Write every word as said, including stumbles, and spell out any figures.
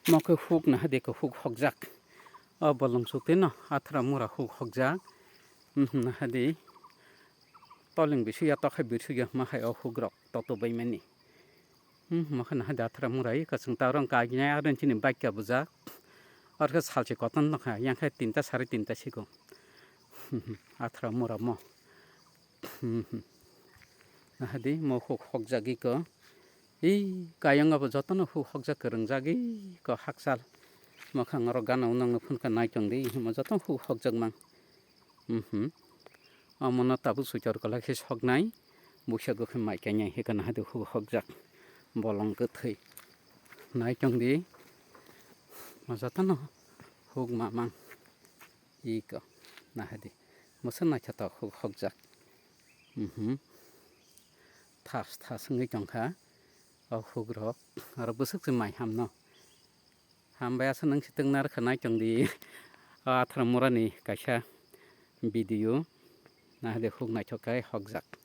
Mo khe huk naha de khe huk hokjak. O bolong suk twi no athra mura huk hokjak. Hmm, naha de. Toling bisu ya tokhai bisu ya ma hai o huk rok toto bai mani. Hmm, mo khe naha de athra mura i kwchwng ta rong ka ginai aro chini bike ka bujak. Aro khe salchi koton no kha yang khe tinta sari tinta sigo. Hmm, athra mura mo. Hmm, hmm. Naha de mo huk hokjak i ko. Ei, kayang abo jotono huk hokjak kwrwngjak, ei, ko hakchal. Mwkhang oro gana unang no phunukha nai tong di, himo jotono huk hokjak mang. Mhm. Omono tabuk suitor kwlai khe soknai, buisa gokhe mai kanya hikha naha de huk hokjak. Bolong kwthwi. Nai tong di, mo jotono huk ma mang. Iko, naha di. Moso naithotok huk hokjak. Mhm. Thas thas wngwi tongkha o hukrok, aro bwswk se mai hamno. Hambai aswk nwng se twngna rwkha nai tong di. O athra murani kaisa video, naha de huk naithok khe hokjak.